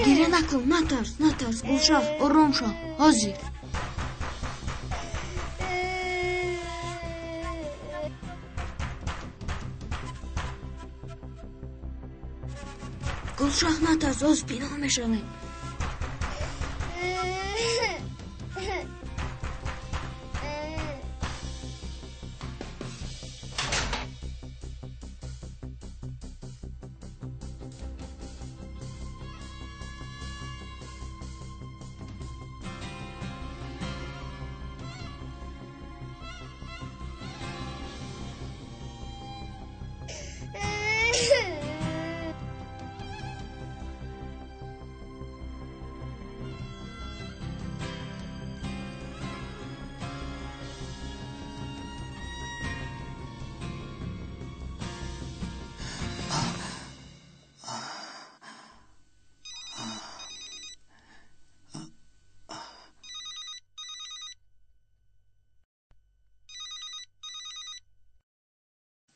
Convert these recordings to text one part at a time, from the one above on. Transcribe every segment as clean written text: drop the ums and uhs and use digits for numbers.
Гиря накун, натарс, натарс, Гулшах, ором шав, ҳозир. Гулшах, натарс, ҳоз пинҳон мешавем.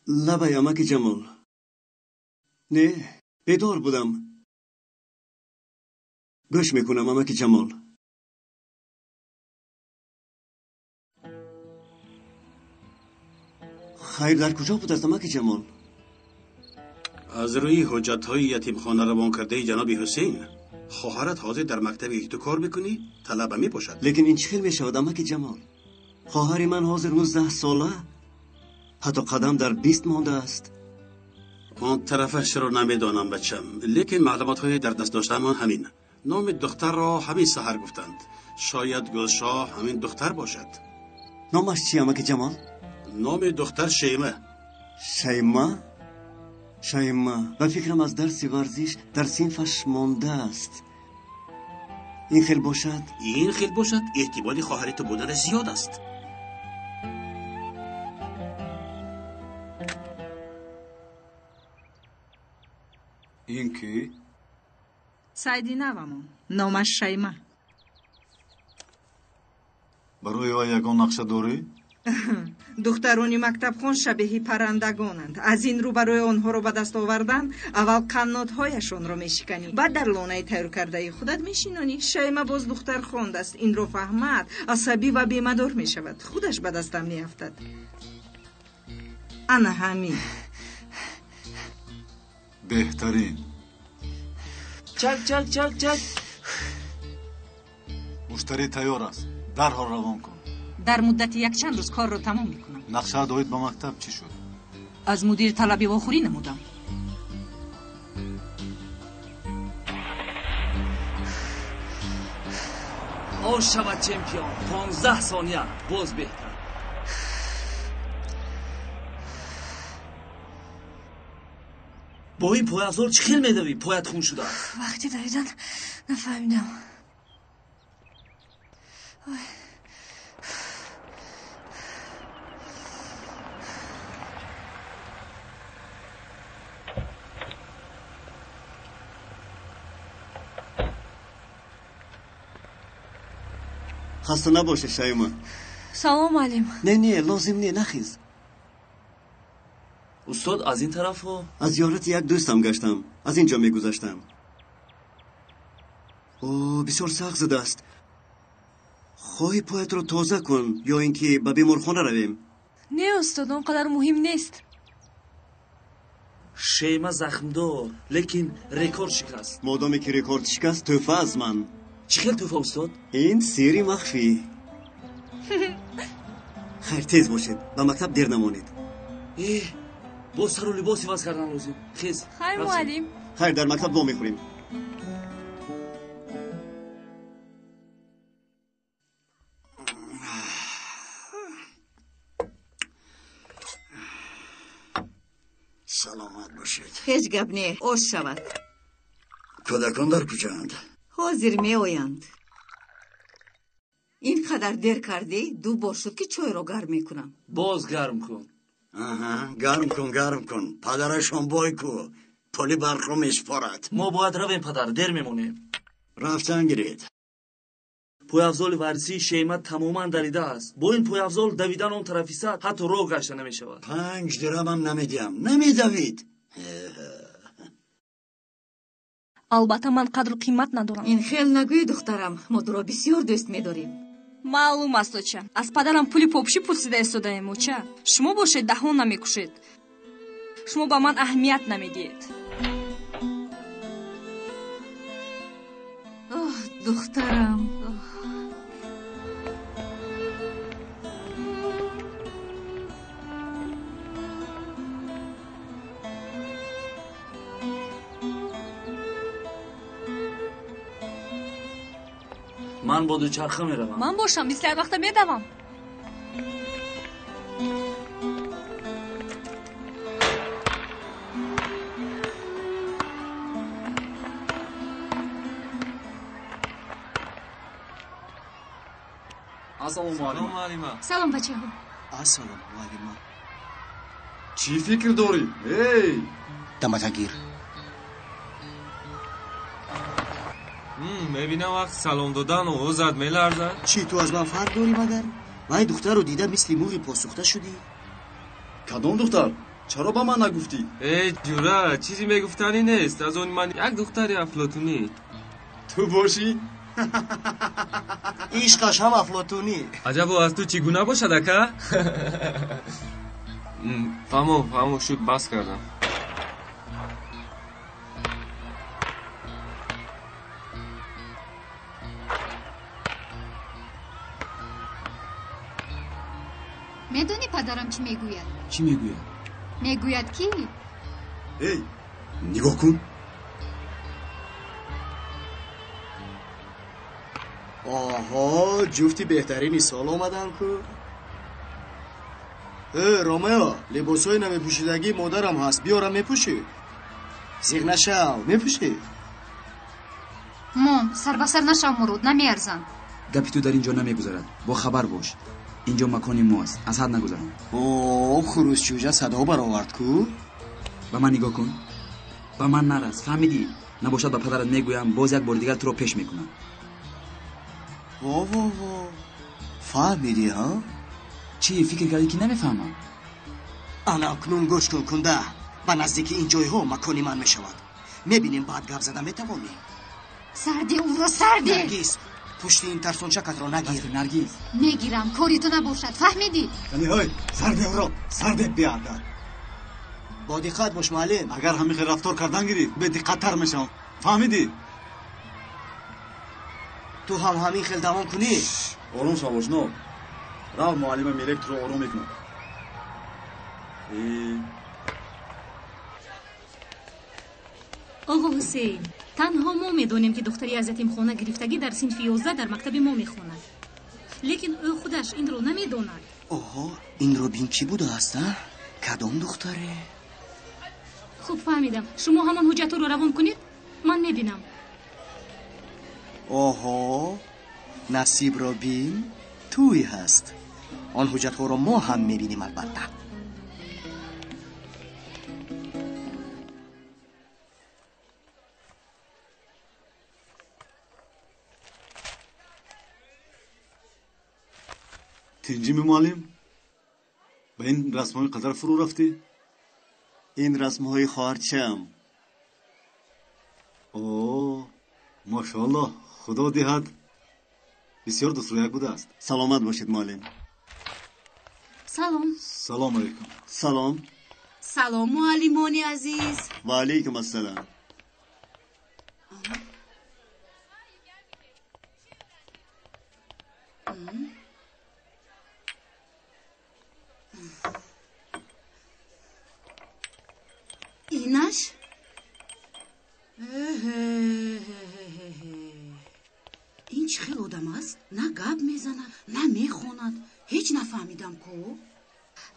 Лабай, амаки Ҷамол. Не, бедор будам. Гӯш мекунам, амаки Ҷамол. Хайр, дар куҷо будаст, амаки Ҷамол? Аз рӯи ҳуҷҷатҳои ятимхона равон кардаи ҷаноби Ҳусейн, хоҳарат ҳозир дар мактабе ки ту кор мекунӣ талаба мебошад. Лекин ин чӣ хел мешавад, амаки Ҷамол? Хоҳари ман ҳозир 19 сола, ҳатто қадам дар 20 мондааст. Он тарафашро намедонам, бачам, лекин маълумотҳои дар даст доштаамон ҳамин. Номи духтарро ҳамин саҳар гуфтанд. Шояд Гулшоҳ ҳамин духтар бошад. Номаш чи, амаки Ҷамол? Номи духтар Шейма. Шейма? Шейма. Ба фикрам, аз дарси варзиш дар синфаш мондааст. Ин хел бошад? Ин хел бошад, эҳтимоли хоҳари ту буданаш зиёд аст. Ин кӣ? Сайди навамон. Номаш Шайма. Барои вай ягон нақша дорӣ? Духтарони мактабхон шабеҳи паррандагонанд. Аз ин рӯ барои онҳоро ба даст овардан аввал қаннотҳояшонро мешиканӣ, баъд дар лонаи тайёркардаи худат мешинонӣ. Шайма боз духтар хондааст. Инро фаҳмад, асабӣ ва бемадор мешавад. Худаш ба дастам меафтад. Ана ҳамин. Беҳтарин. Чак, чак, чак, чак. Муштарӣ тайёр аст. Дарҳол равон кун. Дар муддати якчанд рӯз корро тамом мекунам. Нақшаат оид ба мактаб чӣ шуд? Аз мудир талаби вохӯрӣ намудам. Ош шавад, чемпион. 15 сония. Боз беҳтар. Бо ин пойафзол чӣ хел медавӣ? Поят хун шудааст. Вақти давидан нафаҳмидам. Хаста набошед, Шайма. Салом, муаллим. Не, не, лозим не, нахез. Устод, аз ин тарафҳо? Аз зиёрати як дӯстам гаштам. Аз ин ҷо мегузаштам. О, бисёр сахт задааст. Хоҳӣ поятро тоза кун ё ин ки ба беморхона равем? Не, устод, он қадар муҳим нест. Шейма захмдор, лекин рекорд шикаст. Модоме ки рекорд шикаст, тӯҳфа аз ман. Чӣ хел тӯҳфа, устод? Ин сирри махфӣ. Хайр, тез бошед, ба мактаб дер намонед. Э, боз сару либос иваз кардан лозим. Хез. Хайр, муаллим. Хайр, дар мактаб вомехӯрем. Саломат бошед. Ҳеҷ гап не, ош шавад. Кӯдакон дар куҷоанд? Ҳозир меоянд. Ин қадар дер кардӣ, ду бор шуд ки чойро гарм мекунам. Боз гарм кун. Аҳа, гарм кун, гарм кун. Падарашон бой ку, пули барқро месупорад. Мо бояд равем, падар, дер мемонем. Рафтан гиред. Пойафзоли варзишии Шейма тамоман даридааст. Бо ин пойафзол давидан он тарафи сад ҳатто роҳ гашта намешавад. 5 дирамам намедиҳам. Намедавид. Албатта ман қадру қимат надорам. Ин хел нагӯй, духтарам, мо туро бисёр дӯст медорем. Маълум аст, оча. Аз падарам пули попшӣ пурсида истодаем, оча. Шумо бошед, даҳон намекушед. Шумо ба ман аҳамият намедиҳед. Оҳ, духтарам. Ман бо дучарха меравам. Ман бошам, мисли ҳар вақта медавам. Ассалому муаллима. Салом, бачаҳо. Ассалом, муаллима. Чӣ фикр дорӣ? Эй! Даматагир. Мебинам вақти салом додан овозат меларзад. Чӣ, ту аз ман фарқ дорӣ магар? Вай духтарро дида мисли мурғи посухта шудӣ? Кадом духтар? Чаро ба ман нагуфтӣ? Эй ҷура, чизе мегуфтанӣ нест. Аз они ман як духтари афлотунӣ. Ту бошӣ? Ишқаш ҳам афлотунӣ. Аҷабо, аз ту чӣ гуна бошад, ака? Фаҳмо, фаҳмо, шуд, бас кардам. Медонӣ падарам чӣ мегӯяд? Чӣ мегӯяд? Мегӯяд ки эй, нигоҳ кун. Оҳо, ҷуфти беҳтарини сол омадан ку. Э, Ромео, либосҳои намепӯшидагии модарам ҳаст, биёрам мепӯшӣ? Зиғ нашав, мепӯшӣ? Мом, сарбасар нашав, Мурод, намеарзанд. Гапи ту дар ин ҷо намегузарад. Бохабар бош. Инҷо макони мост, аз ҳад нагузарон. О, хурӯсчӯҷа садо баровард ку. Ба ман нигоҳ кун. Ба ман нарас, фаҳмидӣ? Набошад ба падарат мегӯям, боз як бори дигар туро пеш мекунам. Во во во, фаҳмидӣ, ҳа? Чӣ фикр кардӣ ки намефаҳмам? Ана акнун гӯш кун, кунда. Ба наздики ин ҷойҳо макони ман мешавад. Мебинем, баъд гап зада метавонӣ. Сарде ӯро, сарде! Наргиз, пушти ин тарсончакатро нагир. Наргиз. Мегирам, кори ту набошад, фаҳмидӣ? Ҳой, сарде ӯро, сарде биадаб. Бо диққат бош, муаллим. Агар ҳамин хел рафтор кардан гирӣ, бедиққаттар мешавам. Фаҳмидӣ? Ту ҳам ҳамин хел давом кунӣ. Ором шав, ошно. Рав, муаллима Мелек туро ором мекунад. Оғо Ҳусейн, танҳо мо медонем, ки духтари аз ятимхона гирифтагӣ дар синфи 11 дар мактаби мо мехонад. Лекин ӯ худаш инро намедонад. Оҳо, инро бин, кӣ будааст, а? Кадом духтаре? Хуб фаҳмидам. Шумо ҳамон ҳуҷҷатҳоро равон кунед, ман мебинам. Оҳо, насибро бин, туй ҳаст. Он ҳуҷҷатҳоро мо ҳам мебинем, албатта. Тинҷими муаллим, ба ин расмҳои қадар фурӯ рафтӣ? Ин расмҳои хоҳарчаам. О, мошоаллоҳ, худо диҳад, бисёр дӯстрӯяк будааст. Саломат бошед, муаллим. Салом. Салом алейкум. Салом. Салом, муаллимони азиз. Ва алейкум ассалом. Инаш? Ин чӣ хел одам аст? На гап мезанад, на мехонад. Ҳеҷ нафаҳмидам ку.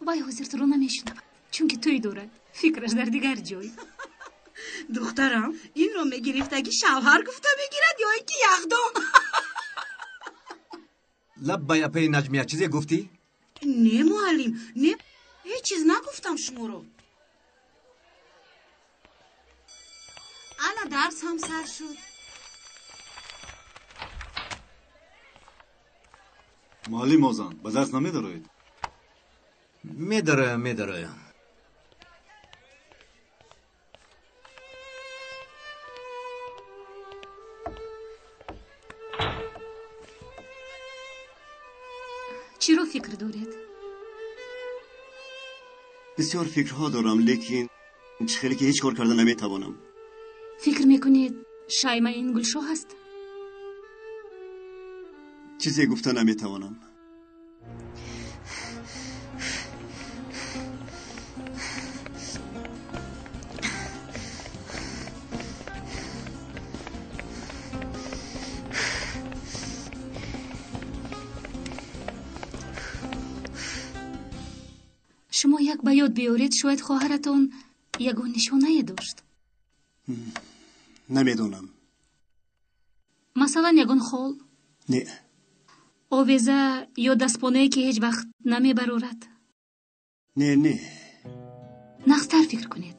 Вай ҳозир туро намешунавад, чунки тӯй дорад. Фикраш дар дигар ҷой. Духтарам, инро мегирифтагӣ шавҳар гуфта мегирад ё ин ки яхдон? Лаббай, апаи Наҷмия, чизе гуфтӣ? Не, муаллим, не, ҳеҷ чиз нагуфтам шуморо. Ана дарс ҳам сар шуд. Муаллим Озан, ба дарс намедароед? Медароям, медароям. Чиро фикр доред? Бисёр фикрҳо дорам, лекин чӣ хеле ки ҳеҷ кор карда наметавонам. Фикр мекунед, Шайма ин Гулшоҳ аст? Чизе гуфта наметавонам. Шумо як ба ёд биёред, шояд хоҳаратон ягон нишонае дошт. Намедонам. Масалан, ягон хол? Не. Овеза ё дастпонае, ки ҳеҷ вақт намебарорад? Не, не. Нағзтар фикр кунед.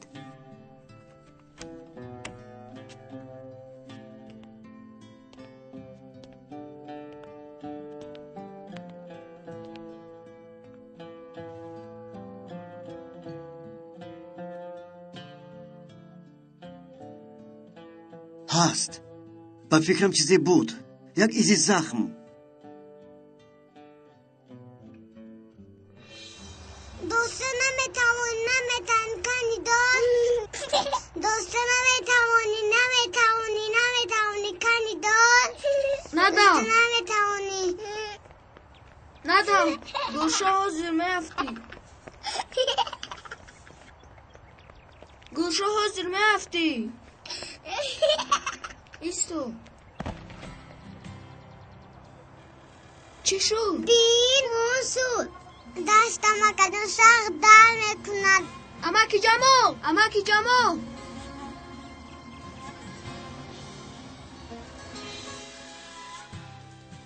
Ҳаст. Ба фикрам, чизе буд, як изи захм. Доста наметавонӣ, наметавонӣ, кани дор. Доста наметавонӣ, наметавонӣ, наметавонӣ, кани дор. Надам. Доста наметавонӣ. Надам. Гулшоҳ, ҳозир меафтӣ. Гулшоҳ, ҳозир меафтӣ. Исто. Чӣ шуд? Бин шуд. Дастам акадон сахт дард мекунад. Амаки Ҷамол! Амаки Ҷамол!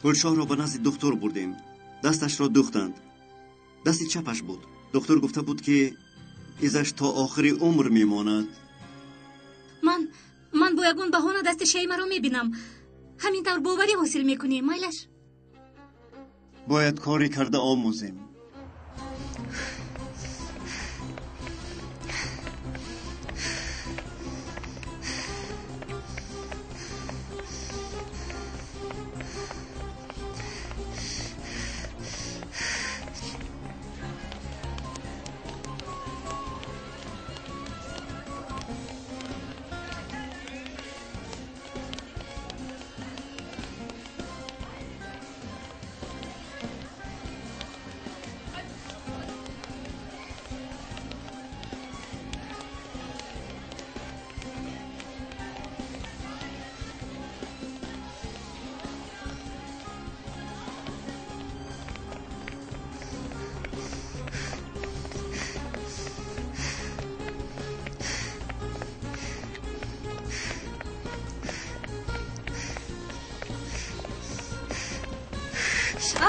Гулшоҳро ба назди духтур бурдем. Дасташро духтанд. Дасти чапаш буд. Духтур гуфта буд, ки изаш то охири умр мемонад. Ман бо ягон баҳона дасти Шаймаро мебинам. Ҳамин тавр боварӣ ҳосил мекунем, майлаш? Бояд коре карда омӯзем.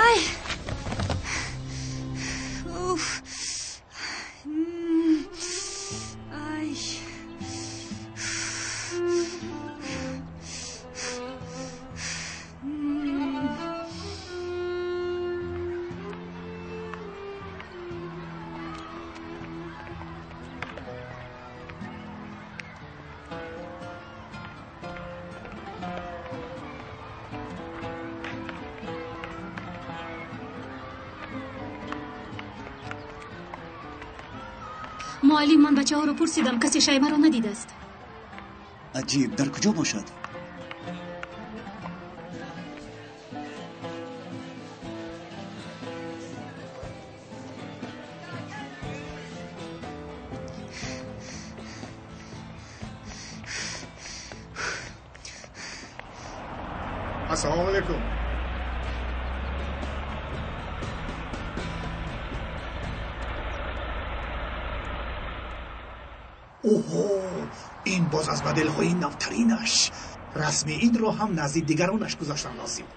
Ай! Уф! Ай! Муаллим, ман бачаҳоро пурсидам, касе Шаймаро надидааст. Аҷиб, дар куҷо бошад? Ассалому алайкум. Оҳо, ин боз аз моделҳои навтаринаш. Расми инро ҳам назди дигаронаш гузоштан лозим.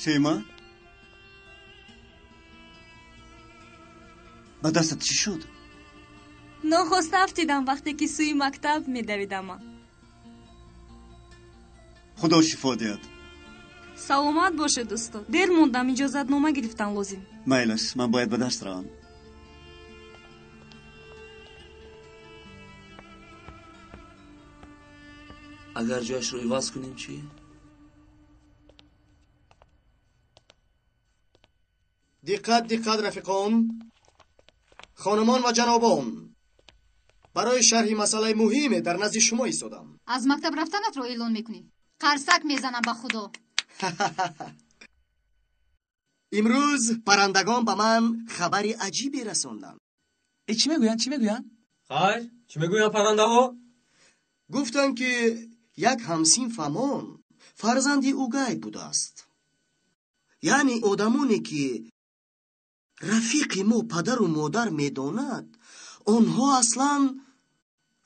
Шейма, ба дастат чӣ шуд? Нохоста афтидам, вақте ки сӯи мактаб медавидам. Худо шифо диҳад. Саломат бошед, устод. Дер мондам, иҷозатнома гирифтан лозим. Майлаш, ман бояд ба дарс равам. Агар ҷояшро иваз кунем чӣ? Диққат, диққат, рафиқон, хонумон ва ҷанобон. Барои шарҳи масъалаи муҳиме дар назди шумо истодам. Аз мактаб рафтанатро эълон мекунӣ? Қарсак мезанам ба худо. Имрӯз паррандагон ба ман хабари аҷибе расонданд. Чӣ мегӯянд, чӣ мегӯянд? Хайр, чӣ мегӯянд паррандаҳо? Гуфтанд, ки як ҳамсинфамон фарзанди угай будааст. Яъне одамоне, ки рафиқи мо падару модар медонад, онҳо аслан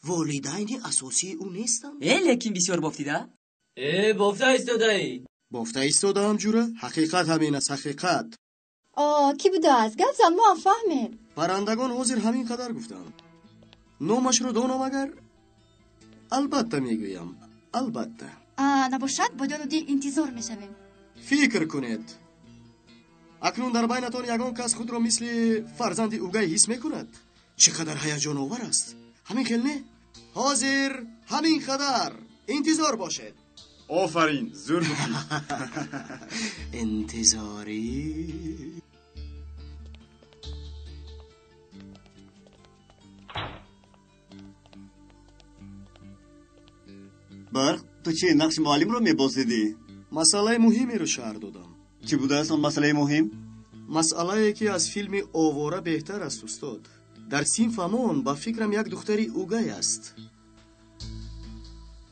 волидайни асосии ӯ нестанд. Лекин бисёр бофтида? Бофта истодаӣ. Бофта истодаам, ҷура. Ҳақиқат ҳамин аст, ҳақиқат. Кӣ будааст? Гап зан, мо ҳам фаҳмем. Паррандагон ҳозир ҳамин қадар гуфтанд. Номашро донам агар? Албатта мегӯям, албатта. Набошад, бо ҷону дил интизор мешавем. Фикр кунед. Акнун дар байнатон ягон кас худро мисли фарзанди угай ҳис мекунад? Чӣ қадар ҳаяҷоновар аст. Ҳамин хел не? Ҳозир ҳамин қадар интизор бошед. Офарин, зур гуфтӣ. Интизорӣ. Барқ, ту чӣ нақши муаллимро мебозидӣ? Масъалаи муҳимеро шарҳ додам. Чӣ будааст он масъалаи муҳим? Масъалае, ки аз филми овора беҳтар аст, устод. Дар синфамон ба фикрам як духтари угай аст.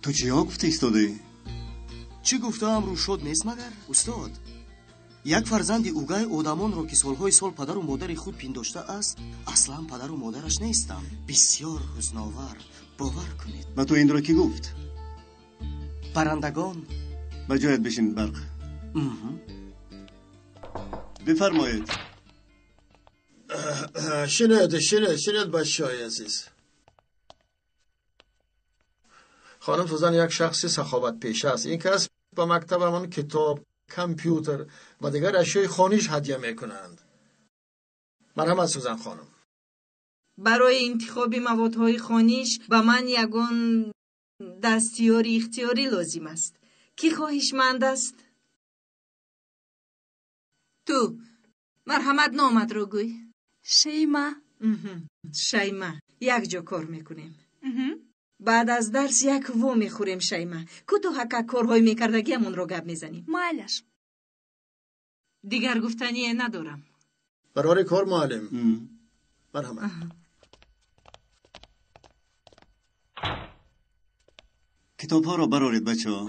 Ту чиҳо гуфта истодаӣ? Чӣ гуфтаам рӯшод нест магар, устод? Як фарзанди угай одамонро, ки солҳои сол падару модари худ пиндоштааст, аслан падару модараш нестанд. Бисёр ҳузновар, бовар кунед. Ба ту инро кӣ гуфт? Паррандагон. Ба ҷоят бишин, Барқ. Бифармоед. Шинед, шинед, шинед, бачаҳои азиз. Хонум Сузан як шахси саховатпеша аст. Ин кас ба мактабамон китоб, компютер ва дигар ашёи хониш ҳадя мекунанд. Марҳамат, Сузан хонум. Барои интихоби маводҳои хониш ба ман ягон дастёри ихтиёрӣ лозим аст. Кӣ хоҳишманд аст? Ту, марҳамат, номатро гӯй. Шейма. Шайма, якҷо кор мекунем. Баъд аз дарс як во мехӯрем, Шайма. Кӯтоҳака корҳои мекардагиамонро гап мезанем. Майлаш. Дигар гуфтание надорам. Барори кор, муаллим. Марҳамат. Китобҳоро бароред, бачаҳо.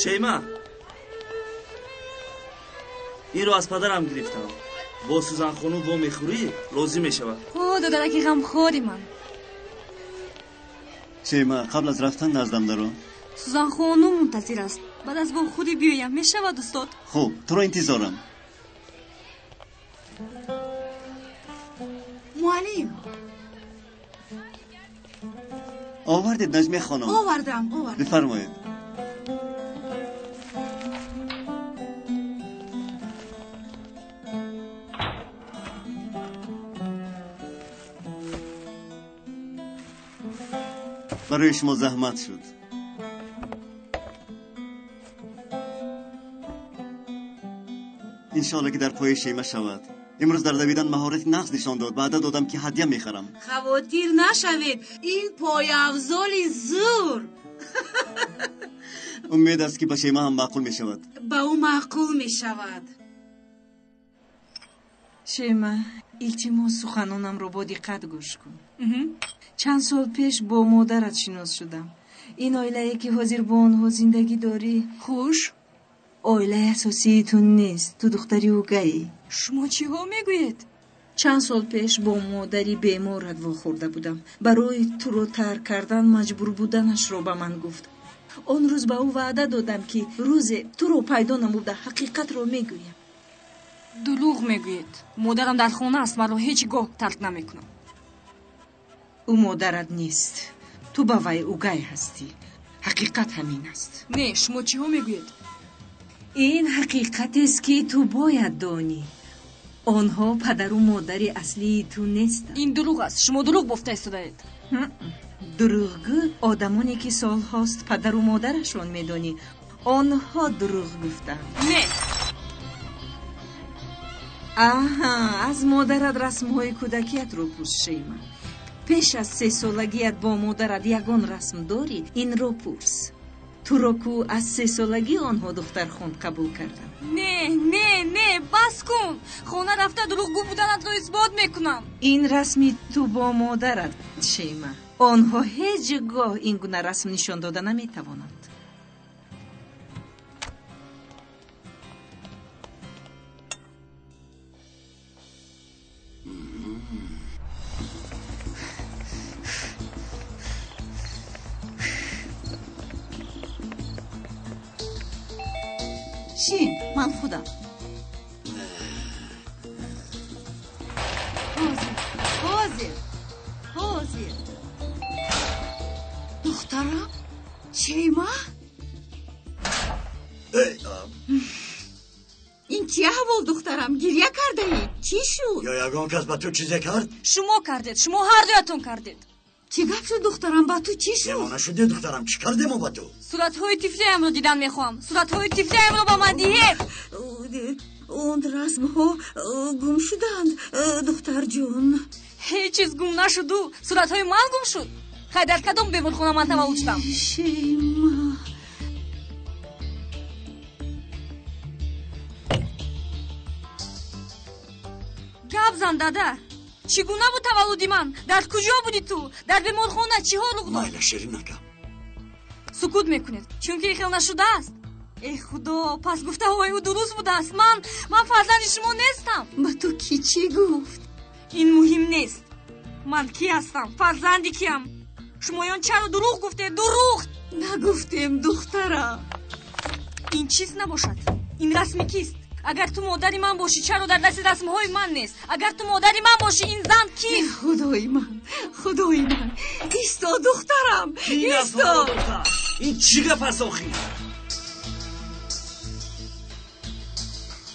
Шейма, инро аз падарам гирифтам. Бо Сузанхонум во мехӯрӣ, лозим мешавад. О, додараки ғамхори ман. Шейма, қабл аз рафтан наздам даро. Сузанхонум мунтазир аст. Баъд аз вохӯрӣ биёям, мешавад, устод? Хуб, туро интизорам. Муаллим. Овардед, Наҷмия хонум? Овардам, овардам. Бифармоед. Барои шумо заҳмат шуд. Иншоалло, ки дар пои Шейма шавад. Имрӯз дар давидан маҳорати нағз нишон дод. Ваъда додам, ки ҳадя мехарам. Хавотир нашавед, ин пойафзоли зур. Умед аст, ки ба Шейма ҳам маъқул мешавад. Ба ӯ маъқул мешавад. Шейма, илтимос, суханонамро бо диққат гӯш кун. Чанд сол пеш бо модарат шинос шудам. Ин оилае, ки ҳозир бо онҳо зиндагӣ дорӣ, хуш, оилаи асосии ту нест. Ту духтари угаӣ. Шумо чиҳо мегӯед? Чанд сол пеш бо модари беморат вохӯрда будам. Барои туро тарк кардан маҷбур буданашро ба ман гуфт. Он рӯз ба ӯ ваъда додам, ки рӯзе туро пайдо намуда ҳақиқатро мегӯям. Дурӯғ мегӯед. Модарам дар хона аст, маро ҳеҷ гоҳ тарк намекунад. Ӯ модарат нест. Ту ба вай угай ҳастӣ. Ҳақиқат ҳамин аст. Не, шумо чиҳо мегӯед? Ин ҳақиқатест, ки ту бояд донӣ. Онҳо падару модари аслии ту нестанд. Ин дурӯғ аст. Шумо дурӯғ бофта истодаед. Дурӯғгӯ одамоне, ки солҳост падару модарашон медонӣ, онҳо дурӯғ гуфтанд. Не. Аҳа, аз модарат расмҳои кӯдакиятро пурс, Шейма. Пеш аз сесолагият бо модарат ягон расм дорӣ? Инро пурс. Туро ку аз сесолагӣ онҳо духтархон қабул карданд. Не, не, не, бас кун. Хона рафта дурӯғгӯ буданатро исбот мекунам. Ин расми ту бо модарат, Шейма. Онҳо ҳеҷ гоҳ ин гуна расм нишон дода наметавонанд. Шин, ман худам. Ҳозир, ҳозир, ҳозир. Духтарам, Шейма? Ин чи аҳвол, духтарам? Гирья кардаӣ? Чӣ шуд? Ё ягон кас ба ту чизе кард? Шумо кардед, шумо ҳар дуятон кардед. Чӣ гап шуд, духтарам? Ба ту чӣ шуд? Девона шудӣ, духтарам? Чӣ кардемо ба ту? Суратҳои тифлиамро дидан мехоҳам. Суратҳои тифлиамро ба ман диҳед. Он расмҳо гум шуданд, духтарҷон. Ҳеҷ чиз гум нашуду суратҳои ман гум шуд. Хай, дар кадом беморхона ман таваллуд шудам? Шейма. Гап зан, дада. Чӣ гуна буд таваллуди ман? Дар куҷо будӣ ту? Дар беморхона чиҳо рух дод? Майла, ширинака. Сукут мекунед, чунки ин хел нашудааст. Э худо, пас гуфтаҳои ӯ дуруст будааст. Ман фарзанди шумо нестам. Ба ту кӣ чӣ гуфт? Ин муҳим нест. Ман кӣ ҳастам? Фарзанди киам? Шумоён чаро дурӯғ гуфтед? Дурӯғ! Нагуфтем, духтарам. Ин чиз набошад. Ин расми кист? Агар ту модари ман бошӣ, чаро дар дасти расмҳои ман нест? Агар ту модари ман бошӣ, ин зан кист? Худои ман, худои ман, исто, духтарам, исто. Ин чӣ гап аст охир?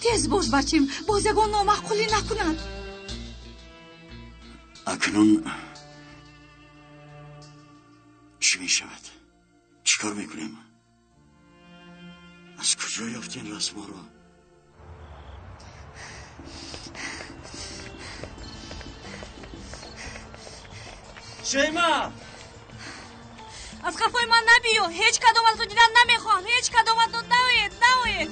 Тез бош, бачим, боз ягон номаъқулӣ накунад. Акнун чӣ мешавад? Чӣ кор мекунем? Аз куҷо ёфт ин расмҳоро? Шейма! Аз қафои ман набиё. Ҳеҷ кадоматро дидан намехоҳам. Ҳеҷ кадоматро. Наоед, наоед.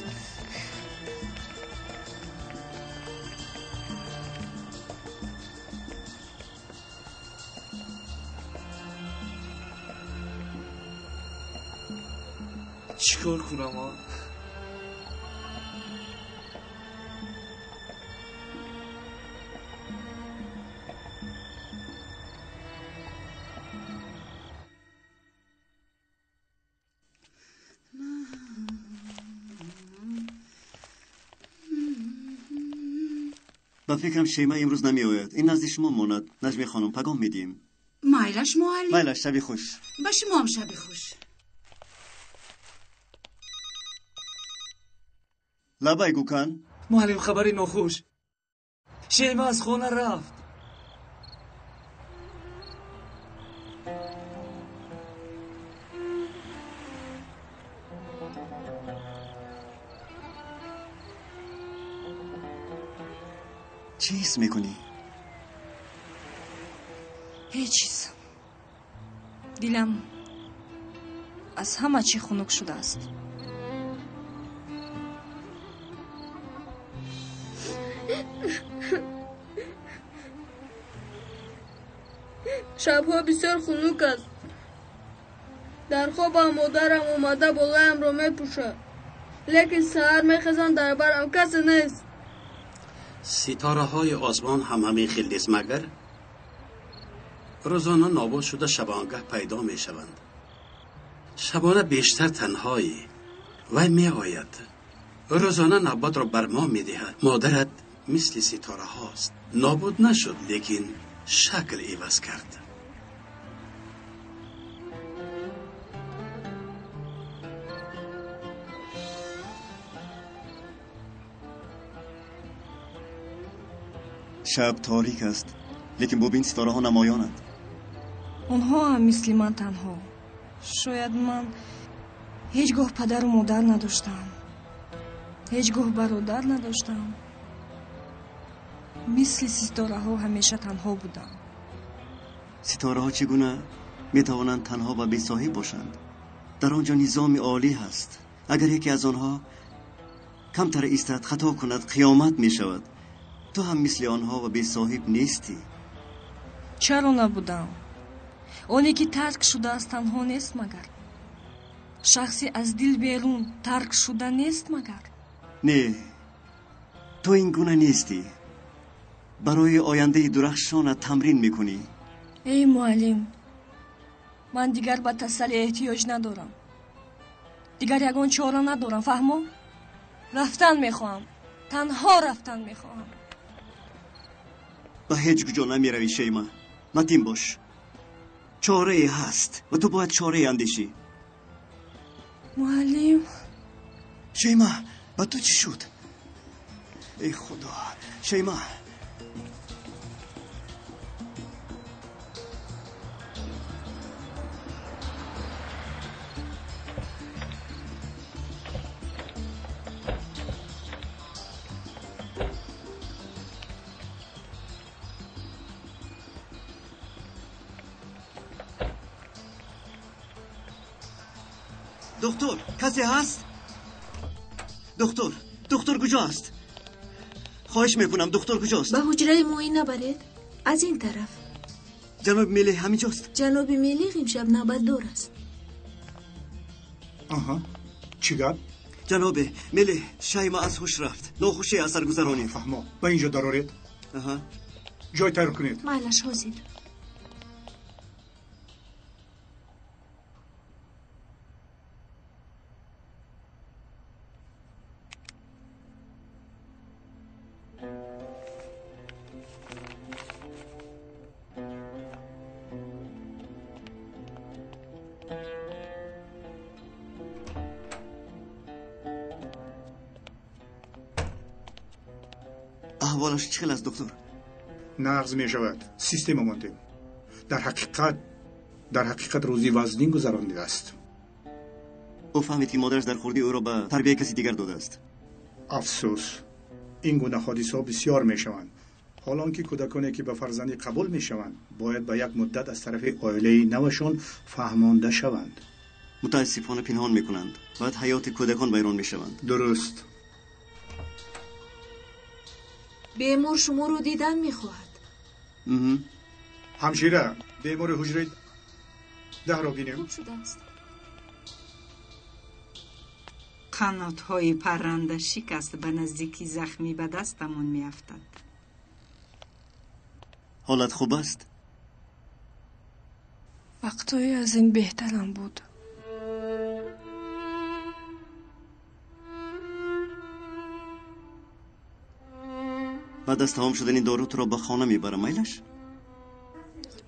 Чӣ кор кунам, а? Ба фикрам, Шейма имрӯз намеояд. Ин назди шумо монад, Наҷми хонум, пагоҳ медиҳем. Майлаш, муаллим. Майлаш, шаби хуш. Ба шумоам шаби хуш. Лабай, Гукан. Муаллим, хабари нохуш. Шейма аз хона рафт. Чӣ ҳис мекунӣ? Ҳеҷ чиз. Дилам аз ҳама чӣ хунук шудааст. Шабҳо бисёр хунук аст. Дар хобам модарам омада болоямро мепӯшад, лекин саҳар мехезам, дар барам касе нест. Ситораҳои осмон ҳам ҳамин хел нест магар? Рӯзона нобуд шуда, шабонгаҳ пайдо мешаванд. Шабона бештар танҳоӣ. Вай меояд, рӯзона навбатро бар мо медиҳад. Модарат мисли ситораҳост, нобуд нашуд, лекин шакл иваз кард. Шаб торик аст, лекин бубин, ситораҳо намоёнанд. Онҳо ҳам мисли ман танҳо. Шояд ман ҳеҷ гоҳ падару модар надоштам, ҳеҷ гоҳ бародар надоштам. Мисли ситораҳо ҳамеша танҳо будам. Ситораҳо чӣ гуна метавонанд танҳо ва бесоҳиб бошанд? Дар он ҷо низоми олӣ ҳаст. Агар яке аз онҳо камтар истад, хато кунад, қиёмат мешавад. Ту ҳам мисли онҳо ва бесоҳиб нестӣ. Чаро набудам? Оне ки тарк шудааст, танҳо нест магар? Шахсе аз дил берун тарк шуда нест магар? Не, ту ин гуна нестӣ. Барои ояндаи дурахшонат тамрин мекунӣ. Эй муаллим, ман дигар ба тасаллӣ эҳтиёҷ надорам. Дигар ягон чора надорам, фаҳмо? Рафтан мехоҳам, танҳо рафтан мехоҳам. Ба ҳеҷ куҷо намеравӣ, Шейма. Матин бош. Чорае ҳаст ва ту бояд чорае андешӣ. Муаллим. Шейма, ба ту чӣ шуд? Эй Худо, Шейма. Доктор, касе ҳаст? Доктор, доктор куҷоаст? Хоҳиш мекунам, доктор куҷост? Ба ҳуҷраи муоина баред. Аз ин тараф. Ҷаноби Мелеҳ ҳаминҷост? Ҷаноби Мелеҳ имшаб навбатдор аст. Аҳа, чӣ гап? Ҷанобе Мелеҳ, Шайма аз ҳуш рафт. Нохушӣ асар гузаронид. Фаҳмо, ба инҷо дароред. Аҳа. Ҷой тайёр кунед. Майлаш, ҳозир. Аҳволаш чӣ хел аст, доктор? Нағз мешавад. Система мондем. Дар ҳақиқат рӯзи вазнин гузаронидааст. Ӯ фаҳмид, ки модараш дар хурдӣ ӯро ба тарбияи каси дигар додааст. Афсӯс, ин гуна ҳодисаҳо бисёр мешаванд. Ҳол он ки кӯдаконе ки ба фарзандӣ қабул мешаванд, бояд ба як муддат аз тарафи оилаи навашон фаҳмонда шаванд. Мутаассифона пинҳон мекунанд. Баъд ҳаёти кӯдакон вайрон мешаванд. Дуруст. Бемор шуморо дидан мехоҳад. Ҳамшира, бемори ҳуҷраи 10-ро бинем. Хуб шудааст. Қанотҳои парранда шикаст, ба наздики захмӣ ба дастамон меафтад. Ҳолат хуб аст? Вақтҳое аз ин беҳтарам буд. Баъд аз тамом шудани дору туро ба хона мебарам, майлаш?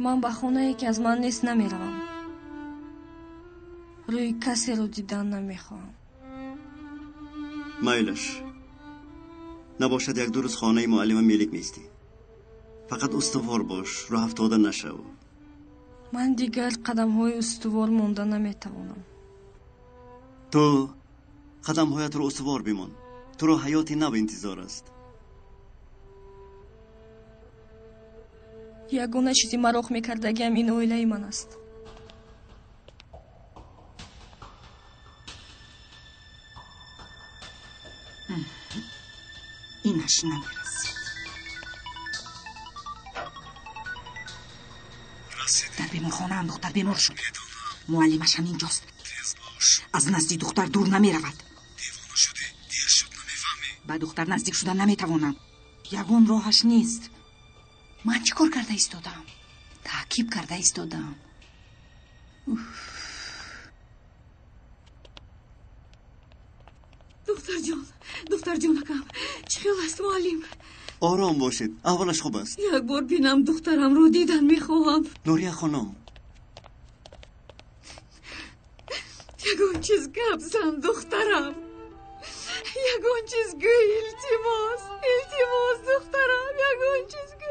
Ман ба хонае ки аз ман нест намеравам. Рӯи касеро дидан намехоҳам. Майлаш. Набошад як-ду рӯз хонаи муаллима Мелик меистӣ. Фақат устувор бош, роҳафтода нашав. Ман дигар қадамҳои устувор монда наметавонам. Ту қадамҳоятро устувор бимон. Туро ҳаёти нав интизор аст. Ягона чизи мароқ мекардагиам ин оилаи ман аст. Инаш намерасид. Дар беморхонаам духтар бемор шуд. Муаллимаш ҳаминҷост. Аз назди духтар дур намеравад. Ба духтар наздик шуда наметавонам. Ягон роҳаш нест. Ман чӣ кор карда истодам? Таъкиб карда истодам. Духтарҷон, духтарҷонакам, чӣ хел аст муаллим? Ором бошед, аҳволаш хуб аст. Як бор бинам духтарамро, дидан мехоҳам. Нурия хонум. Ягон чиз гап зан, духтарам. Ягон чиз гӯй, илтимос, илтимос, духтарам, ягон чиз гӯй.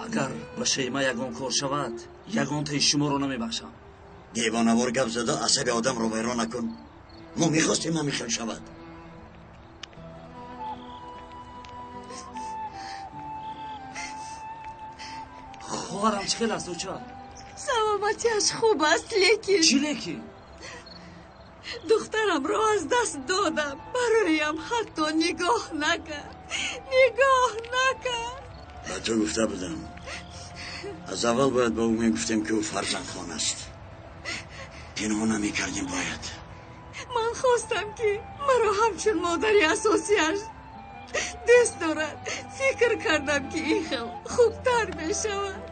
Агар ба Шейма ягон кор шавад, ягонтаи шуморо намебахшам. Девонавор гап зада асаби одамро вайрон накун. Мо мехостем ҳамин хел шавад. Хоҳарам чӣ хел аст, оча? Саломатиаш хуб аст, лекин чӣ лекин? Духтарамро аз даст додам. Бароям ҳатто нигоҳ накард, нигоҳ накард. Ба ту гуфта будам, аз аввал бояд ба ӯ мегуфтем, ки ӯ фарзандхон аст. Пинҳон намекардем бояд. Ман хостам, ки маро ҳамчун модари асосиаш дӯст дорад. Фикр кардам, ки ин хел хубтар мешавад.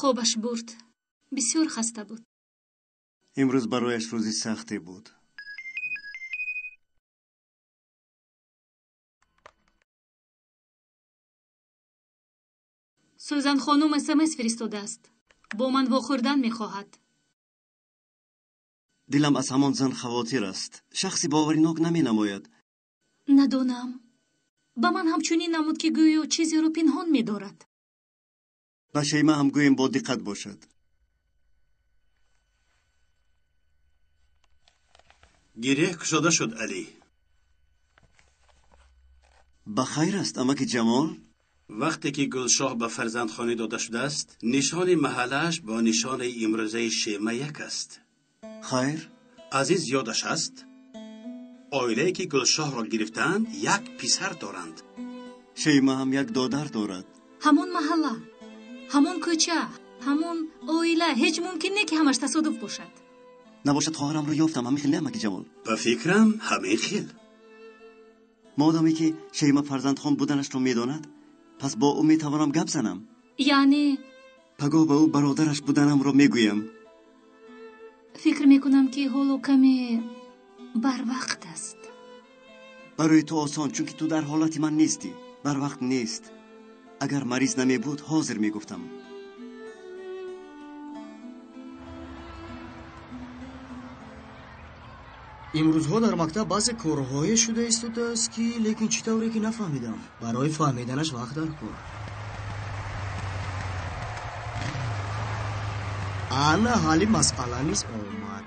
Хобаш бурд. Бисёр хаста буд. Имрӯз барояш рӯзи сахте буд. Сӯзан хонум СМС фиристодааст. Бо ман вохӯрдан мехоҳад. Дилам аз ҳамон зан хавотир аст. Шахси боваринок наменамояд. Надонам. Ба ман ҳамчунин намуд, ки гӯё чизеро пинҳон медорад. Ба Шейма ҳам гӯем бо диққат бошад. Гиреҳ кушода шуд, Алӣ. Ба хайр аст, амаки Ҷамол? Вақте ки Гулшоҳ ба фарзандхонӣ дода шудааст, нишони маҳаллааш бо нишонаи имрӯзаи Шема як аст. Хайр? Азиз ёдаш аст, оилае ки Гулшоҳро гирифтаанд, як писар доранд. Шейма ҳам як додар дорад. Ҳамон маҳалла, ҳамон кӯча, ҳамон оила. Ҳеҷ мумкин не, ки ҳамаш тасодуф бошад. Набошад, хоҳарамро ёфтам. Ҳамин хел не, амаки Ҷамол? Ба фикрам, ҳамин хел. Модоме ки Шейма фарзандхон буданашро медонад, пас бо ӯ метавонам гап занам. Яъне? Пагоҳ ба ӯ бародараш буданамро мегӯям. Фикр мекунам, ки ҳоло каме барвақт аст. Барои ту осон, чунки ту дар ҳолати ман нестӣ. Барвақт нест. Агар мариз намебуд, ҳозир мегуфтам. Имрӯзҳо дар мактаб баъзе корҳое шуда истодааст, ки лекин чӣ тавре ки нафаҳмидам. Барои фаҳмиданаш вақт дар кор. Ана ҳалли масъала низ омад.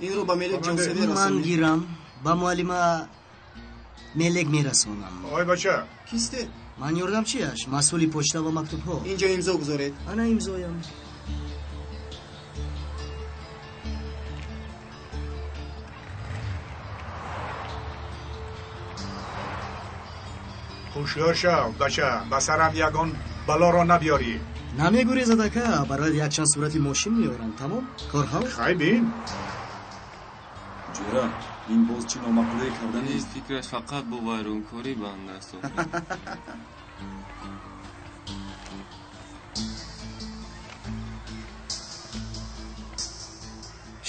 Инро ба Мелек ҷонсевӣ Ман расонед. гирам, ба муаллима Мелек мерасонам. Ой бача. Кисте? Ман ёрдамчиаш, масъули почта ва мактубҳо. Инҷо имзо гузоред. Ана имзоям. Ҳушёр шав, бача, ба сарам ягон балоро набиёрӣ. Намегурезад, ака, барои якчанд сурати мошин меорам. Тамом, кор ҳал? Хай бин. Ҷура, Ин боз чӣ номаъқулие карданист? Фикраш фақат бо вайронкорӣ банд аст.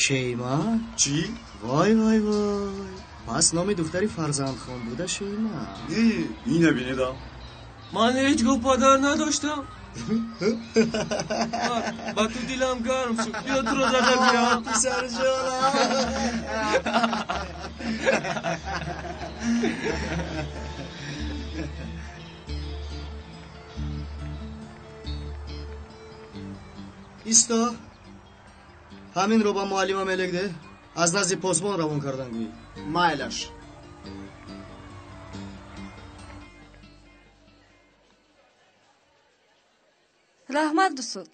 Шейма? Чӣ? Вой вой вой, пас номи духтари фарзандхон буда Шейма. Не, ина бинедам. Ман ҳеҷ гоҳ падар надоштам. Ба ту дилам гарм шуд. Биё туро зада биям. Писарҷонам. Исто, ҳаминро ба муаллима мелек де, аз назди посбон равон кардан гӯй. Майлаш. Раҳмат, дустод.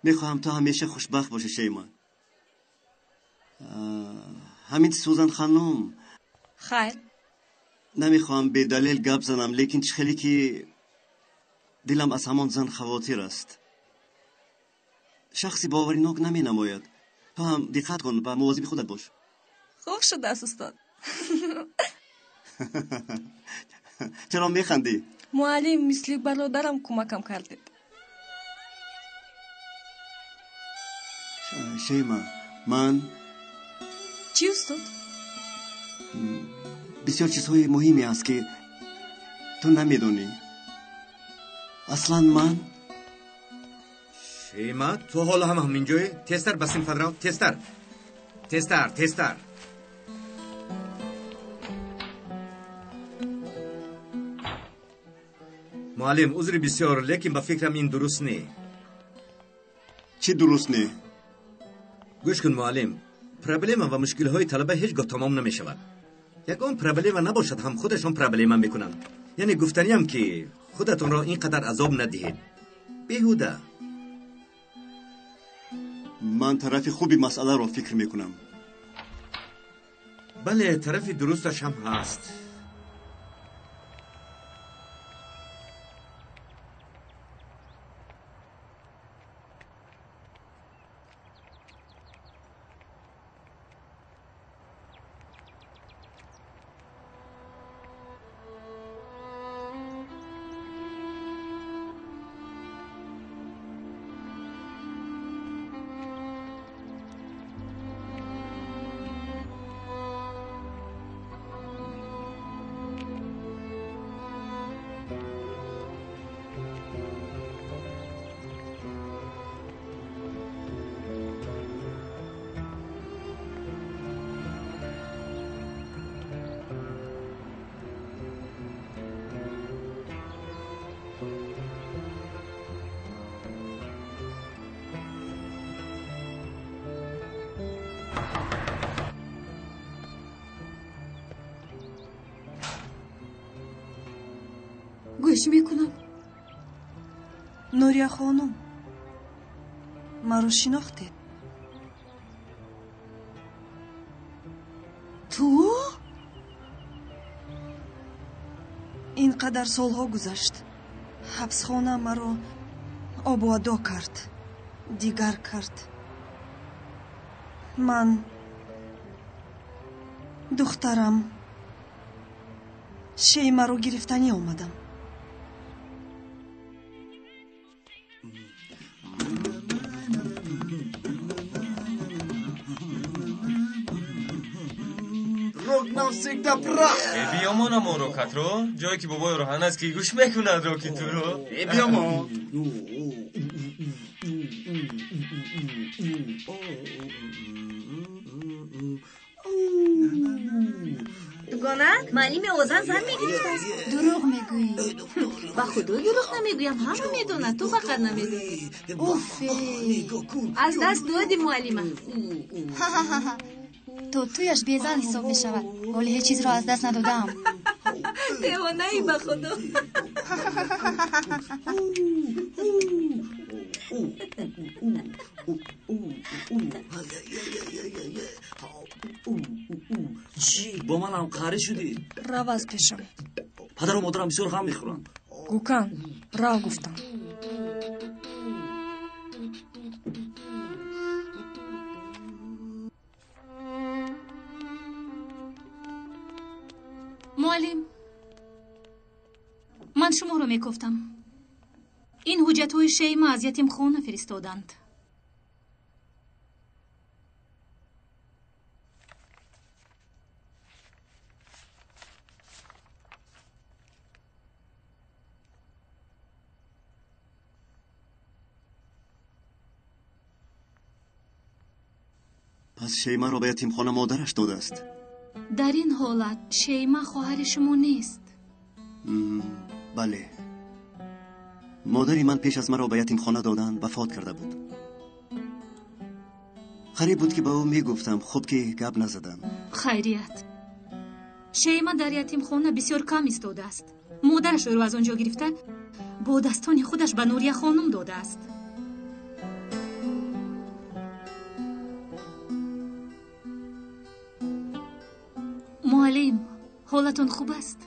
Мехоҳам ту ҳамеша хушбахт бошӣ, Шейма. Ҳамин Сузан ханум. Хайр. Намехоҳам бедалел гап занам, лекин чӣ хеле ки дилам аз ҳамон зан хавотир аст. Шахси боваринок наменамояд. Ту ҳам диққат кун ва мувозиби худат бош. Хуб шудааст, устод. Чаро механдӣ? Муаллим, мисли бародарам кӯмакам кардед. Шейма, ман чӣ, устод? Бисёр чизҳои муҳиме аст, ки ту намедонӣ. Аслан ман Шейма, ту ҳоло ҳам ҳаминҷоӣ? Тезтар ба синфат рав, тезтар, тезтар, тезтар. Муаллим, узри бисёр, лекин ба фикрам ин дуруст не. Чӣ дуруст не? Гӯш кун, муаллим, проблема ва мушкилҳои талаба ҳеҷ гоҳ тамом намешавад. Ягон проблема набошад ҳам худашон проблема мекунанд. Яъне гуфтаниям, ки худатонро ин қадар азоб надиҳед. Беҳуда. Ман тарафи хуби масъаларо фикр мекунам. Бале, тарафи дурусташ ҳам ҳаст. Гӯш мекунам. Нурия хонум, маро шинохтед? Ту? Ин қадар солҳо гузашт. Ҳабсхона маро обу адо кард, дигар кард. Ман духтарам Шеймаро гирифтанӣ омадам. Рок навсегда прав. Э, биёмонам он рокатро, ҷое ки бобои роҳан аст, ки гӯш мекунад роки туро. Э, биёмон. Дугона, муаллими озан зан мегирифтааст. Дурӯғ мегӯӣ. Ба худо дурӯғ намегӯям, ҳама медонад, ту фақат намедонӣ. Уфе! Аз даст доди муаллима. Ҳа-ҳа-ҳа. То туяш безан ҳисоб мешавад. Ҳоле ҳеҷ чизро аз даст надодаам. Девонаи ба худо. Чӣ, бо манам қарӣ шудӣ? Рав аз пешам. Падару модарам бисёр ғам мехӯранд. Гукан, рав гуфтам. Ман шуморо мекофтам. Ин ҳуҷҷатҳои Шейма аз ятимхона фиристоданд. Пас Шеймаро ба ятимхона модараш додааст. Дар ин ҳолат Шейма хоҳари шумо нест. Бале, модари ман пеш аз маро ба ятимхона додан вафот карда буд. Қариб буд ки ба ӯ мегуфтам, хуб ки гап назадам. Хайрият, Шейма дар ятимхона бисёр кам истодааст. Модараш ӯро аз он ҷо гирифта бо дастони худаш ба Нурия хонум додааст. Муаллим, ҳолатон хуб аст?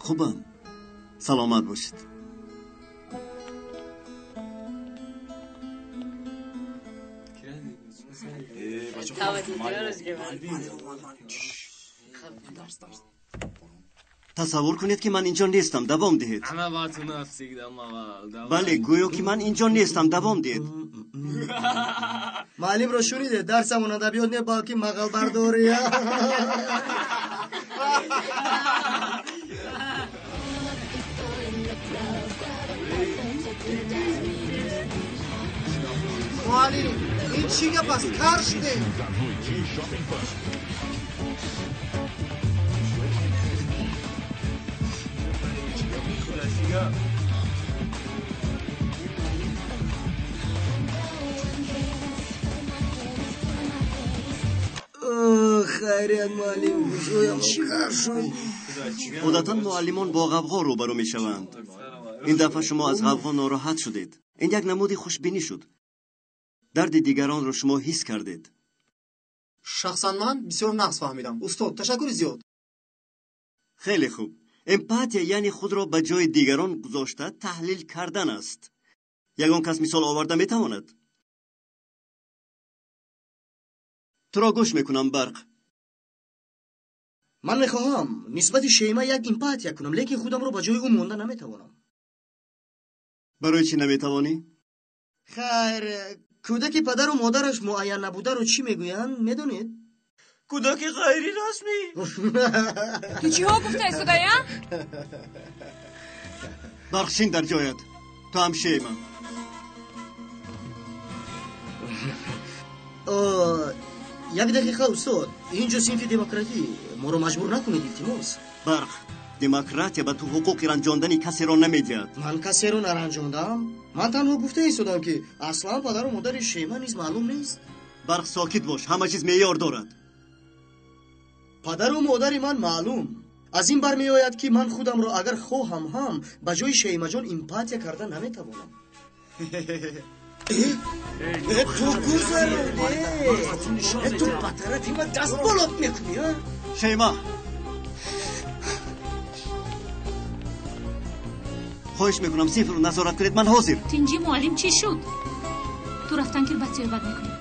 Хубам, саломат бошед. Тасаввур кунед, ки ман инҷо нестам, давом диҳед. Бале, гӯё ки ман инҷо нестам, давом диҳед. Муаллимро шунидед, дарсамон адабиёт не, балки мағалбардорӣ. Муаллим, ин чӣ гап аст? Кар шудем. Хайрият, муаллим, гӯшоям кар шуд. Одатан муаллимон бо ғавғо рӯбарӯ мешаванд. Ин дафъа шумо аз ғавғо нороҳат шудед. Ин як намуди хушбинӣ шуд. Дарди дигаронро шумо ҳис кардед. Шахсан ман бисёр нағз фаҳмидам. Устод, ташаккури зиёд. Хеле хуб. Эмпатия яъне худро ба ҷои дигарон гузошта таҳлил кардан аст. Ягон кас мисол оварда метавонад? Туро гӯш мекунам, Барқ. Ман мехоҳам нисбати Шейма як эмпатия кунам, лекин худамро ба ҷои ӯ монда наметавонам. Барои чӣ наметавонӣ? Хайр, кӯдаки падару модараш муайян набударо чӣ мегӯянд, медонед? Кӯдаки ғайрирасмӣ. Ту чиҳо гуфта истодая? Барқ, шин дар ҷоят. Ту ҳам, Шейма. Як дақиқа, устод, ин ҷо синфи демократӣ, моро маҷбур накунед, илтимос. Барқ, демократия ба ту ҳуқуқи ранҷондани касеро намедиҳад. Ман касеро наранҷондам. Ман танҳо гуфта истодам, ки аслан падару модари Шейма низ маълум нест. Барқ, сокит бош, ҳама чиз меъёр дорад. Падару модари ман маълум. Аз ин бармеояд, ки ман худамро агар хоҳам ҳам ба ҷои Шеймаҷон эмпатия карда наметавонам. Ту гузаронде, ту ба тарафи ман даст болот мекунӣ? Шейма, хоҳиш мекунам, синфро назорат кунед, ман ҳозир. Тинҷӣ, муаллим, чӣ шуд? Ту рафтан кир, баъд суҳбат мекунем.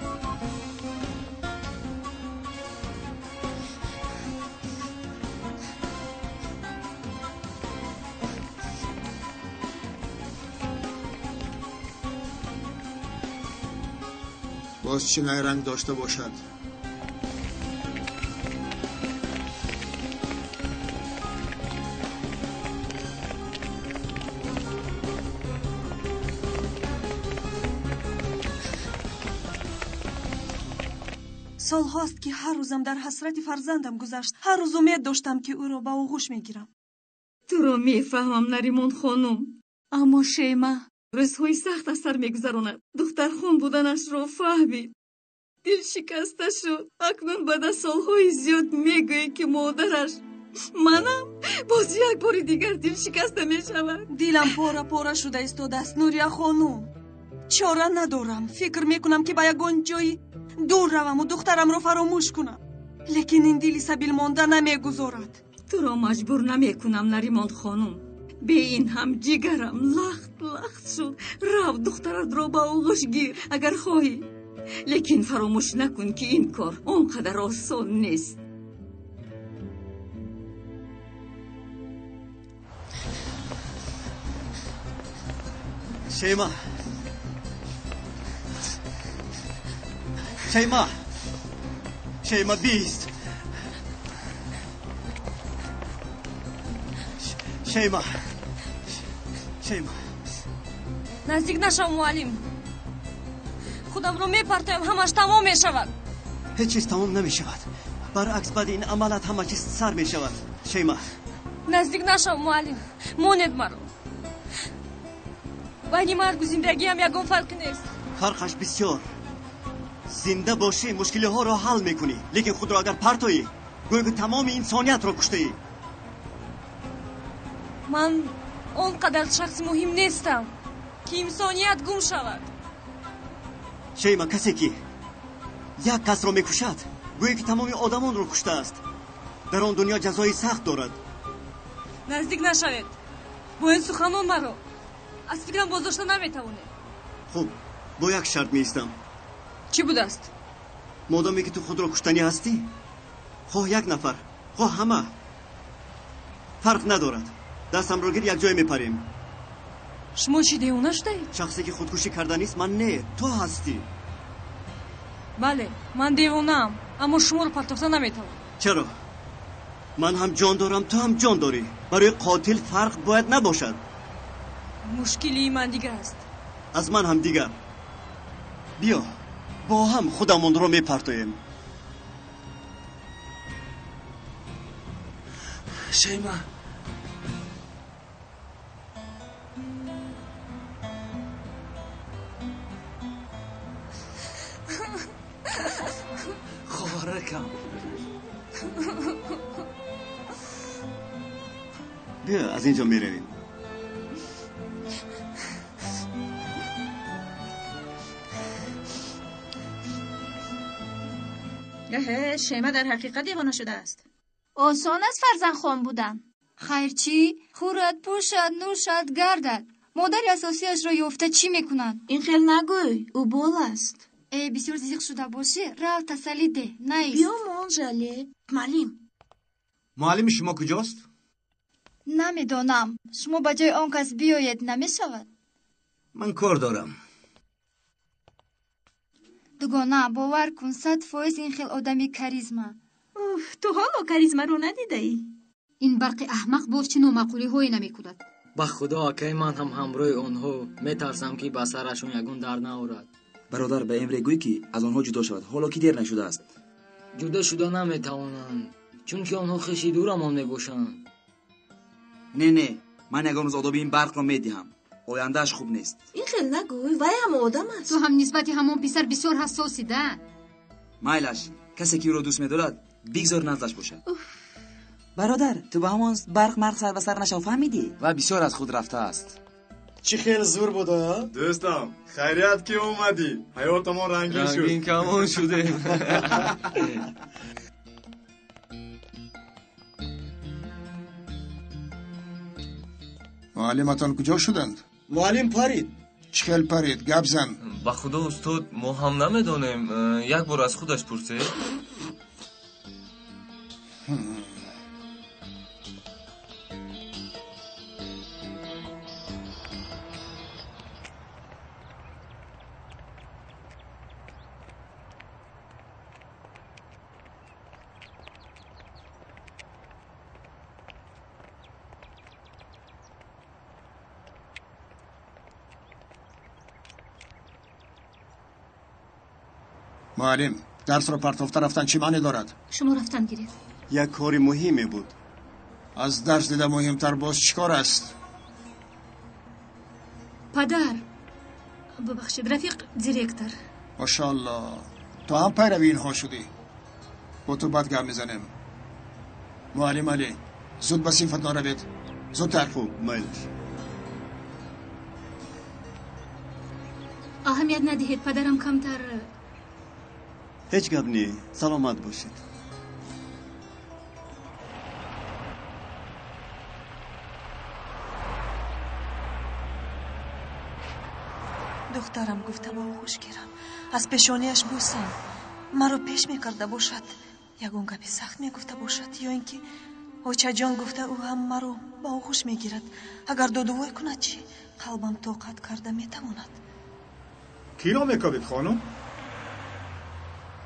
Боз чӣ найранг дошта бошад? Солҳост, ки ҳар рӯзам дар ҳасрати фарзандам гузашт. Ҳар рӯз умед доштам, ки ӯро ба оғӯш мегирам. Туро мефаҳмам, Наримон хонум, аммо Шейма рӯзҳои сахт аз сар мегузаронад. Духтархон буданашро фаҳмид, дил шикаста шуд. Акнун баъд аз солҳои зиёд мегӯӣ, ки модараш манам, боз як бори дигар дил шикаста мешавад. Дилам пора пора шуда истодааст, Нурия хонум. Чора надорам. Фикр мекунам, ки ба ягон ҷои дур раваму духтарамро фаромӯш кунам, лекин ин дили сабил монда намегузорад. Туро маҷбур намекунам, Наримон хонум. Бе ин ҳам ҷигарам лахт лахт шуд. Рав, духтаратро ба оғӯш гир, агар хоҳӣ, лекин фаромӯш накун, ки ин кор он қадар осон нест. Шейма, Шейма, Шейма, бист. Шейма, Шейма. Наздик нашав, муаллим. Худамро мепартоям, ҳамаш тамом мешавад. Ҳеҷ чиз тамом намешавад. Баръакс, баъди ин амалат ҳама чиз сар мешавад. Шейма. Наздик нашав, муаллим. Монед маро. Байни маргу зиндагиам ягон фарқе нест. Фарқаш бисёр. Зинда бошӣ мушкилиҳоро ҳал мекунӣ, лекин худро агар партоӣ, гӯё ки тамоми инсониятро куштаӣ. Ман он қадар шахси муҳим нестам, ки инсоният гум шавад. Шейма, касе ки як касро мекушад, гӯё ки тамоми одамонро куштааст. Дар он дунё ҷазои сахт дорад. Наздик нашавед. Бо ин суханон маро аз фикрам боздошта наметавонед. Хуб, бо як шарт меистам. Чӣ будааст? Модоме ки ту худро куштанӣ ҳастӣ, хоҳ як нафар, хоҳ ҳама, фарқ надорад. Дастамро гир, якҷоя мепарем. Шумо чӣ, девона шудаед? Шахсе ки худкушӣ карданист ман не, ту ҳастӣ. Бале, ман девонаам, аммо шуморо партофта наметавонам. Чаро? Ман ҳам ҷон дорам, ту ҳам ҷон дорӣ. Барои қотил фарқ бояд набошад. Мушкилии ман дигар аст. Аз ман ҳам дигар. Биё, бо ҳам худамонро мепартоем. Шейма. Хоҳаракам. Биё, аз ин ҷо меравем. Эҳе, Шема дар ҳақиқат девона шудааст. Осон аст фарзандхон будан. Хайр чӣ? Хӯрад, пӯшад, нӯшад, гардад. Модари асосиашро ёфта чӣ мекунад? Ин хел нагӯй, ӯ бол аст. Э, бисёр зиқ шуда бошӣ, рав тасаллӣ деҳ, наист. Биё мон, Жале. Муаллим. Муаллими шумо куҷост? Намедонам. Шумо ба ҷои он кас биёед, намешавад? Ман кор дорам. Дугона, бовар кун, 100% ин хел одами каризма. Уф, ту ҳоло каризмаро надидаӣ. Ин барқи аҳмақ боз чӣ номаъқулиҳое намекунад. Ба худо, акаи ман ҳам ҳамроҳи онҳо метарсам, ки ба сарашон ягон дард наорад. Бародар, ба Эмре гӯй, ки аз онҳо ҷудо шавад, ҳоло ки дер нашудааст. Ҷудо шуда наметавонанд, чунки онҳо хеши дурамон мебошанд. Не, не, ман ягон рӯз одоби ин барқро медиҳам. Ояндааш хуб нест. Ин хел нагӯй, вай ҳам одам аст. Ту ҳам нисбати ҳамон писар бисёр ҳассосӣ, да? Майлаш, касе ки ӯро дӯст медорад, бигзор наздаш бошад. Бародар, ту ба ҳамон барқ марқ сар ба сар нашав, фаҳмидӣ? Ва бисёр аз худ рафтааст. Чӣ хел зур буда, а? Дӯстам, хайрият ки омадӣ. Ҳаётамон рангин шуд. Рангин камон шудем. Муаллиматон куҷо шуданд? Муаллим парид. Чӣ хел парид? Гап зан. Ба худо, устод, мо ҳам намедонем. Як бор аз худаш пурсед. Муаллим, дарсро партофта рафтан чӣ маъне дорад? Шумо рафтан гиред. Як кори муҳиме буд. Аз дарс дида муҳимтар боз чӣ кор аст? Падар, бубахшед, рафиқ директор. Машаалло, ту ҳам пайрави инҳо шудӣ. Бо ту бад гап мезанем. Муаллим Алӣ, зуд ба синфатон равед. Зудтар. Хуб, майлаш. Аҳамият надиҳед, падарам камтар. Ҳеҷ гап не, саломат бошед. Духтарам гуфта ба оғӯш гирам, аз пешониаш бӯсам, маро пеш мекарда бошад, ягон гапи сахт мегуфта бошад, ё ин ки очаҷон гуфта ӯ ҳам маро ба оғӯш мегирад. Агар додувой кунад чӣ? Қалбам тоқат карда метавонад. Киро мекобед, хонум?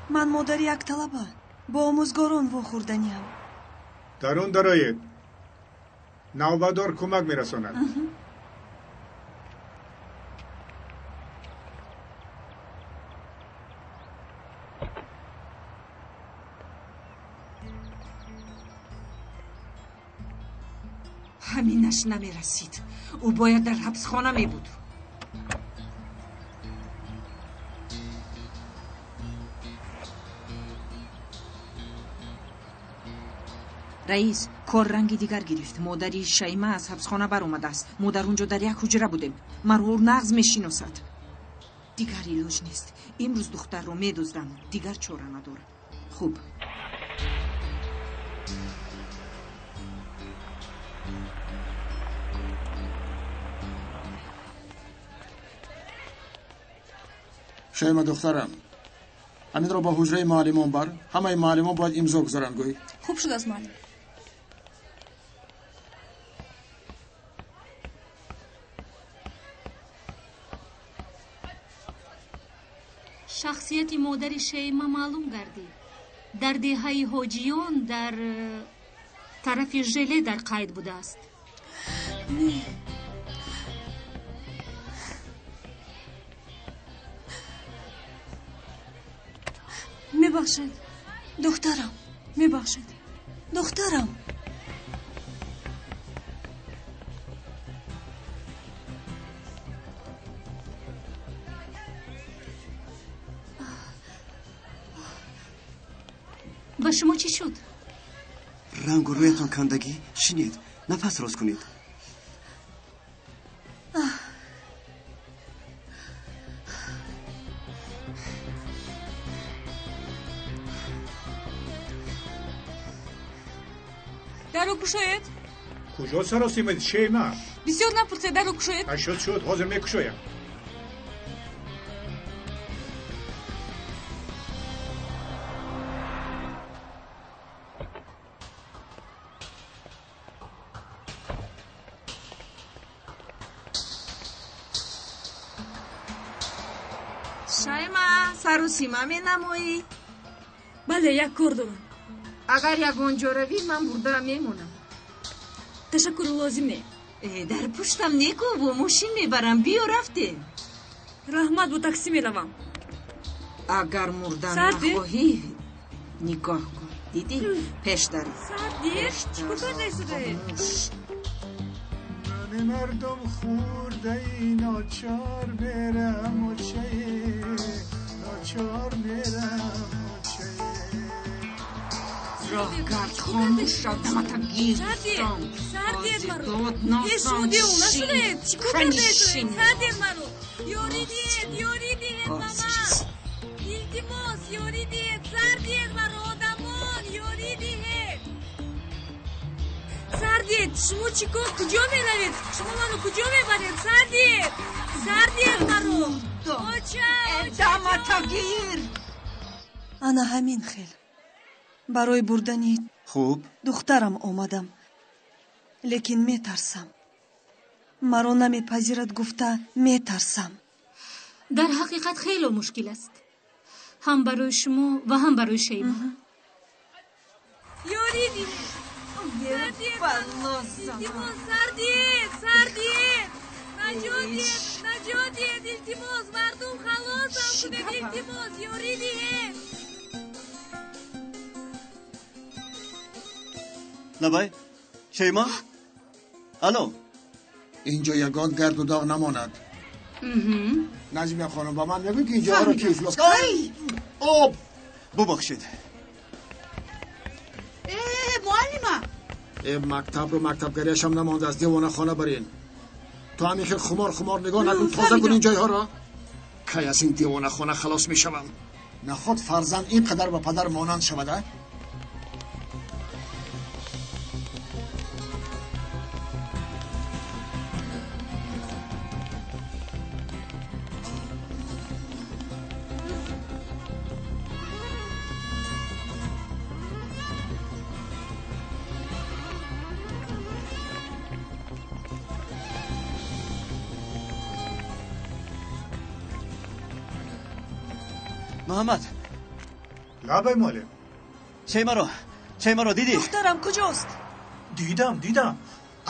Ман модари як талаба, бо омӯзгорон вохӯрданиам. Дарун дароед. Навбатдор кӯмак мерасонад. Ҳаминаш намерасид. Ӯ бояд дар ҳабсхона мебуд. Раис, кор ранги дигар гирифт. Модари Шайма аз ҳабсхона баромадааст. Мо дар он ҷо дар як ҳуҷра будем. Маро ӯ нағз мешиносад. Дигар илоҷ нест. Имрӯз духтарро медуздам. Дигар чора надорам. Хуб. Шайма духтарам, ҳаминро ба ҳуҷраи муаллимон бар. Ҳамаи муаллимон бояд имзо гузоранд, гӯй. Хуб шудааст, муаллим. Шахсияти модари Шейма маълум гардид. Дар деҳаи Ҳоҷиён дар тарафи Желе дар қайд будааст. Не. Мебахшед, духтарам, мебахшед, духтарам. Ба шумо чӣ шуд? Рангу рӯятон кандагӣ. Шинед, нафас рост кунед. Даро кушоед. Куҷо саросимед, Шейма? Бисёр напурсед, даро кушоед. Шуд, шуд, ҳозир мекушоям. Шайма, саросима менамоӣ? Бале, як кор дорам. Агар ягон ҷо равӣ, ман бурда мемонам. Ташаккур, лозим не. Дар пуштам неку, бо мошин мебарам. Биё, рафтем. Раҳмат, бо таксӣ меравам. Агар мурдан нахоҳӣ, нигоҳ кун. Дидӣ? Пеш даро. Сардир, чӣ кор кардаистудаед? Нони мардум хӯрдаи, ночор мерам очае, ночор мерам очае. Роҳгард, хомӯш шав, дамата гирифтам. Сардир маро. Э, шумо девона нашудаед? Чӣ кор кардаистудаед? Сардир маро. Ёрӣ диҳед, ёрӣ диҳед ба ман. Илтимос, ёрӣ диҳед. Сардир маро, одамон, ёрӣ диҳед. Сардир, шумо чӣ кор, куҷо меравед? Шумо маро куҷо мебаред? Сардир, сардир маро. Оча, оча. Дамата гир. Ана ҳамин хел. Барои бурдани хуб духтарам омадам, лекин метарсам. Маро намепазирад гуфта метарсам. Дар ҳақиқат хело мушкил аст, ҳам барои шумо ва ҳам барои Шейма. Ёрӣ диҳед. Илтимос, сардиед, сардиед. Наҷот диҳед, наҷот диҳед, илтимос, мардум халосам кунед, илтимос, ёрӣ диҳед. Лабай, Шейма? Алло. Инҷо ягон гарду доғ намонад. Наҷмия хонум, ба ман мегӯй, ки инҷоро ки ифлос кард? Об! Бубахшед. Э, муаллима! Э, мактабро мактабгариашам намондааст, девонахона барин. Ту ҳамин хел хумор хумор нигоҳ накун, тоза кун ин ҷойҳоро. Кай аз ин девонахона халос мешавам? Наход фарзанд ин қадар ба падар монанд шавад, а? Муҳаммад. Лабай муаллим. Шеймаро дидӣ? Духтарам куҷост? Дидам.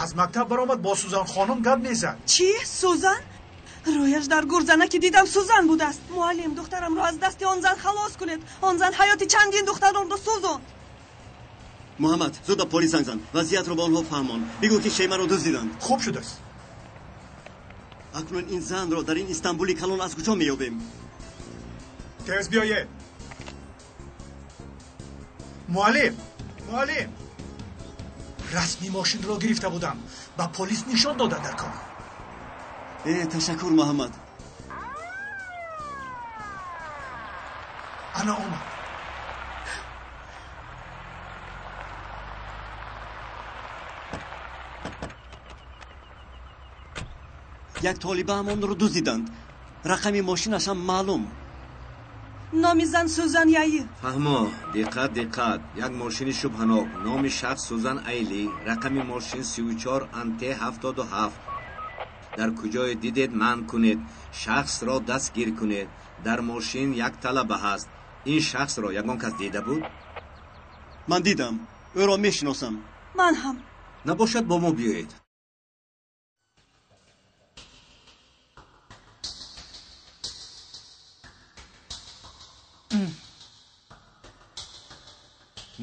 Аз мактаб баромад, бо Сузан хонум гап мезад. Чӣ? Сузан? Рӯяш дар гурзана ки дидам Сузан будааст. Муаллим, духтарамро аз дасти он зан халос кунед. Он зан ҳаёти чандин духтаронро сӯзонд. Муҳаммад, зуд ба полис занг зан. Вазъиятро ба онҳо фаҳмон. Бигӯ ки Шеймаро дуздиданд. Хуб шудааст. Акнун ин занро дар ин Истанбули калон аз куҷо меёбем? Тез биёед. Муаллим, муаллим, расми мошинро гирифта будам. Ба полис нишон дода дар кор. Ташаккур, Муҳаммад. Ана омад. Як толибаам онро дуздиданд. Рақами мошинаш ҳам маълум. Номи зан Сузан Яи. Фаҳмо, диққат, диққат. Як мошини шубҳанок. Номи шахс Сузан Айли. Рақами мошин 34 НТ 77. Дар куҷое дидед манъ кунед. Шахсро дастгир кунед. Дар мошин як талаба ҳаст. Ин шахсро ягон кас дида буд? Ман дидам. Ӯро мешиносам. Ман ҳам. Набошад, бо мо биёед.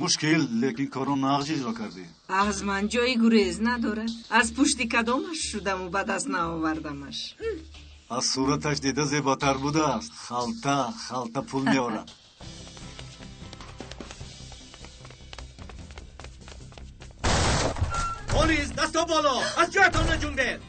Мушкил, лекин корро нағз иҷро кардӣ. Аз ман ҷои гурез надорад. Аз пушти кадомаш шудаму ба даст наовардамаш. Аз сураташ дида зеботар будааст. Халта халта пул меорад. Полис, дасто боло! Аз ҷоятон наҷунбед!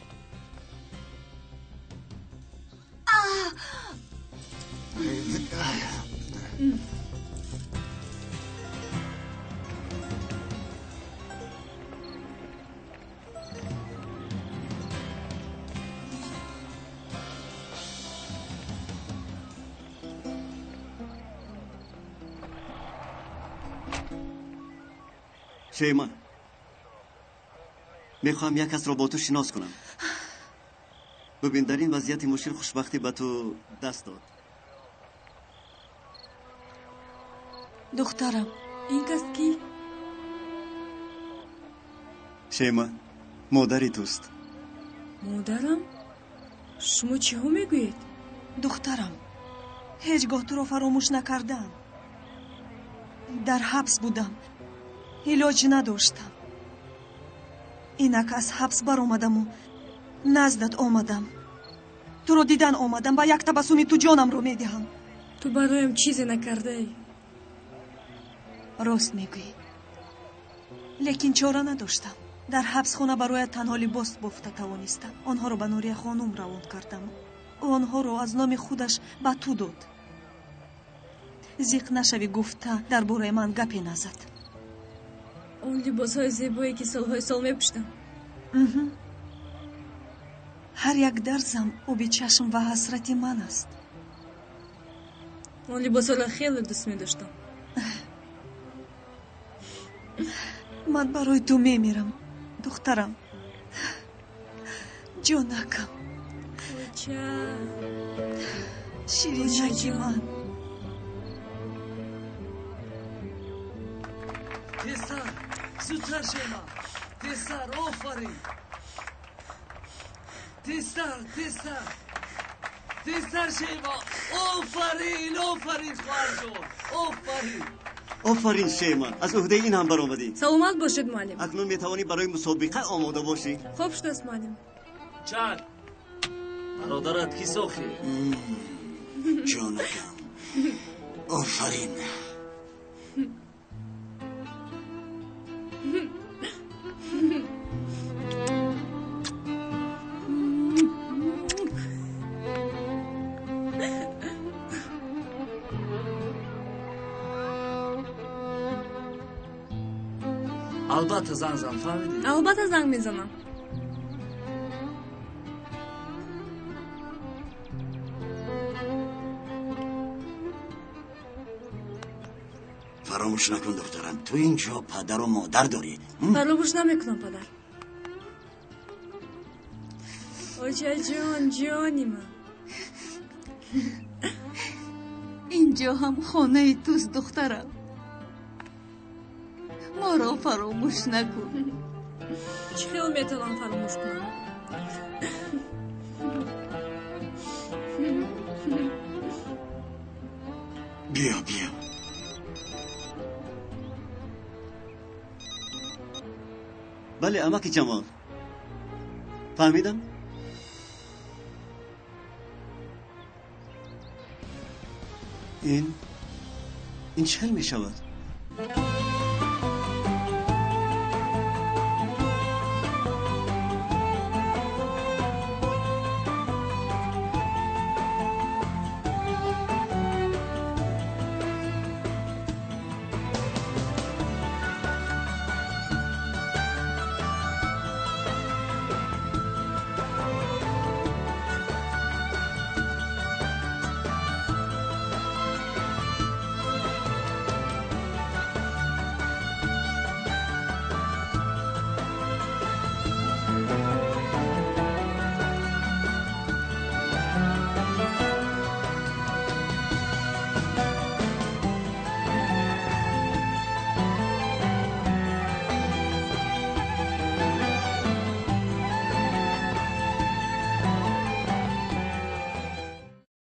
Шейма, мехоҳам як касро бо ту шинос кунам. Бибин, дар ин вазъияти мушкил хушбахтӣ ба ту даст дод. Духтарам, ин кас кӣ? Шейма, модари туст. Модарам? Шумо чиҳо мегӯед? Духтарам, ҳеҷ гоҳ туро фаромӯш накардам. Дар ҳабс будам, илоҷ надоштам. Инак аз ҳабс баромадаму наздат омадам. Туро дидан омадам. Ба як табассуми ту ҷонамро медиҳам. Ту бароям чизе накардаӣ. Рост мегӯӣ, лекин чора надоштам. Дар ҳабсхона бароят танҳо либос бофта тавонистам. Онҳоро ба Нурия хонум равон кардам. Ӯ онҳоро аз номи худаш ба ту дод. Зиқ нашавӣ гуфта дар бораи ман гапе назад. Он либосҳои зебое ки солҳои сол мепӯштам. Ҳар як дарзам оби чашм ва ҳасрати ман аст. Он либосҳоро хеле дӯст медоштам. Ман барои ту мемирам, духтарам. Ҷонакам. Оча. Ширинаки ман. Тезтар, зудтар, Шейма. Тезтар, офарин. Тезтар, тезтар. Тезтар, Шейма. Офарин, офарин, хоҳарҷон. Офарин. Офарин, Шейма, аз уҳдаи ин ҳам баромадӣ. Саломат бошед, муаллим. Акнун метавонӣ барои мусобиқа омода бошӣ. Хуб шудааст, муаллим. Чак, бародарат кӣ сохӣ? Ҷонакам, офарин. Албатта занг зан, фаҳмидӣ? Албатта занг мезанам. Фаромӯш накун, духтарам, ту инҷо падару модар дорӣ. Фаромӯш намекунам, падар. Очаҷон, ҷони ман. Ин Ин ҷо ҳам хонаи туст, духтарам. Моро фаромӯш накун. Чӣ хел метавонам фаромӯш кунам? Биё, биё. Бале, амаки Ҷамол, фаҳмидам. Ин чӣ хел мешавад?